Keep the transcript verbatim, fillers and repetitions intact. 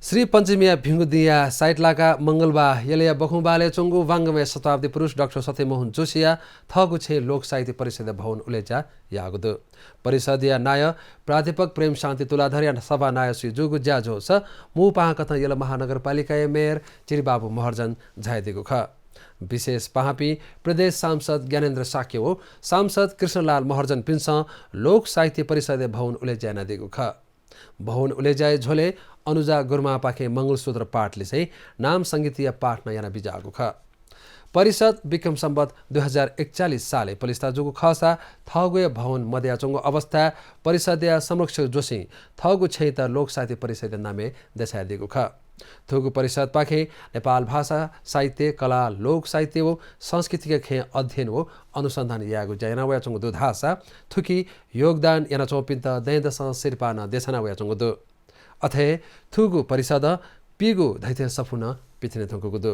श्री पञ्चमीया भिंगु दिंया साइत लाका मंगलबाः यलया बखुंबालय् च्वंगु वांगमय् शताब्दी पुरुष डाक्टर सत्यमोहन जोशीया थःगु छेँय् लोक साहित्य परिषद्या भवन उलेज्या याःगु दु। परिषद्या नायः प्राध्यापक प्रेम शान्ति तुलाधरया सभानायःसुइ जूगु ज्याझ्वलय् मू पाहां कथं यल महानगरपालिकाया मेयर चिरिबाबु महर्जन झायादीगु खः। विशेष पाहांपिं प्रदेश सांसद ज्ञानेन्द्र शाक्य व सांसद कृष्णलाल महर्जनपिन्सं लोक साहित्य परिषद्या भवन उलेज्या यानादीगु खः। भवन उलेज्याया झ्वलय् अनुजा गुरुमांपाखें मंगलसूत्र पाठ लिसें नाम संगीतिया पाठ नं याना बिज्याःगु खः। परिषद् विक्रम सम्वत दुई हजार एकचालिस सालय् पलिस्था जूगु खःसा थःगु हे भवन मदयाच्वंगु अवस्थाय् परिषद्या संरक्षक जोशीं थःगु छेँयात लोक साहित्य परिषद्या नामय् देछायादीगु खः। थुगु परिषद्पाखें नेपाल भाषा, साहित्य, कला, लोक साहित्य व संस्कृतिका खँय् अध्ययन व अनुसन्धान यायेगु ज्या याना वयाच्वंगु दु धाःसा थुकी योगदान यानाच्वंपिन्त दँय्‌दसं सिरपाः नं देछाना वयाच्वंगु दु। अथे थुगु परिषदं पीगू धइथें सफू नं पिथने धुंकूगु दु।